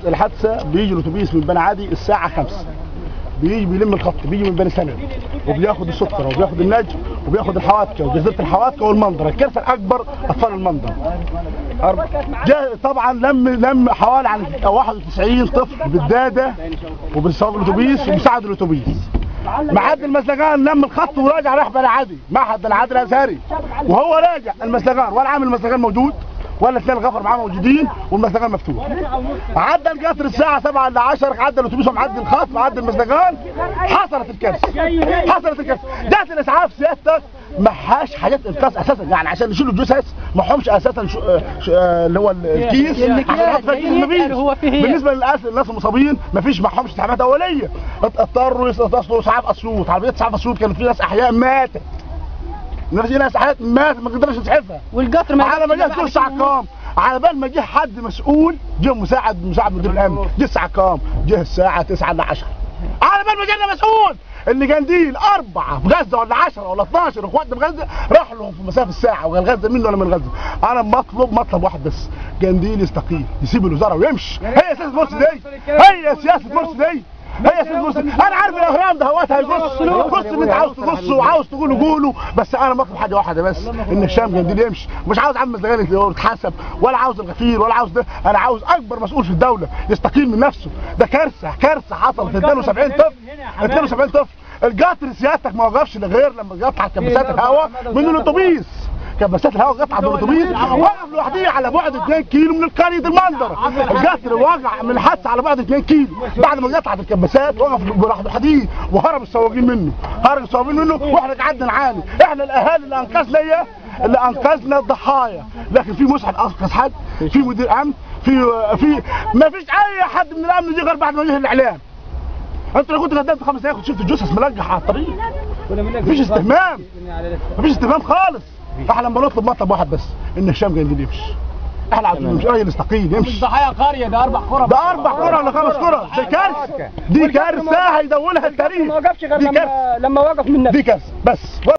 الحادثة بيجي الاتوبيس من بني عدي الساعة 5، بيجي بيلم الخط، بيجي من بني سند وبياخد السكر وبياخد النجم وبياخد الحواتكه وجزيرة الحواتكه والمنظره. الكارثة الاكبر اطفال المنظره. طبعا لم حوالي عن 91 طفل بالداده وبالسواق الاتوبيس ومساعد الاتوبيس. معدي المسلغان لم الخط وراجع راح بني عدي، معهد بني عدي الازهري، وهو راجع المسلغان ولا عامل المسلغان موجود ولا اثنين الغفر معاه موجودين والمسلغان مفتوح. عدى القطر الساعة 6:50، عدى الاتوبيس ومعدي الخط معدي المسلغان، حصلت الكارثة. حصلت الكارثة، جت الاسعاف سيادتك معهاش حاجات انقاذ اساسا، يعني عشان يشيلوا الجثث معهمش اساسا اللي هو الكيس عشان يحط فيها الكيس، مفيش. بالنسبة للناس المصابين مفيش، معهمش اسعافات اوليه، اضطروا يتصلوا اسعاف اسيوط، عربية اسعاف اسيوط كان في ناس احياء ماتت. ناس احياء ماتت ما قدرناش نسعفها. والقطر ما على ما جه الساعة كام؟ على بال ما جه حد مسؤول، جه مساعد مدير الامن، جه الساعة كام؟ جه الساعة 8:50. على بال ما جانا مسؤول اللي قنديل 4 في غزة ولا 10 ولا 12 اخواتنا في غزة راح لهم في مسافة الساعة، وقال غزة منه ولا من غزة. انا مطلب مطلب واحد بس، قنديل يستقيل، يسيب الوزارة ويمشي. هي سياسة مرسي دي، هي سياسة مرسي دي، هي سياسة مرسي. انا عارف الاهرام ده هوات هيقص، قص اللي انت عاوز تقصه وعاوز تقوله قوله، بس انا مطلب حاجة واحدة بس، ان هشام قنديل يمشي. مش عاوز عم زغالي يتحاسب، ولا عاوز الغفير، ولا عاوز ده، انا عاوز اكبر مسؤول في الدولة يستقيل من نفسه. ده كارثة، كارثة حصلت. 72 طفل، 72 طفل. القطر سيادتك ما وقفش غير لما قطعت كباسات الهواء من الاتوبيس، كباسات الهواء قطعت من الاتوبيس، وقف لوحده على بعد 2 كيلو من القرية المنظره. القطر وقع من الحادثة على بعد 2 كيلو بعد ما قطعت الكباسات، وقف لوحده حديد وهرب السواقين منه، هرب السواقين منه، واحنا قعدنا نعاني. احنا الاهالي اللي انقذنا ايه؟ اللي انقذنا الضحايا، لكن في مسعد انقذ حد؟ في مدير امن؟ في ما فيش اي حد من الامن جه غير بعد ما جه الاعلام. انت لو كنت قدمت 5 دقايق كنت شفت الجثث ملجحه على الطريق. مفيش استهمام، مفيش استهمام خالص. احنا لما نطلب مطلب واحد بس، ان هشام قنديل يمشي. احنا عاوزين يمشي، راجل يستقيل يمشي. مش ضحايا قرية، ده 4 قرى، ده 4 قرى ولا 5 قرى، دي كارثة، دي كارثة هيدونها التاريخ. ما وقفش غير لما وقف من نفسه، دي كارثة بس.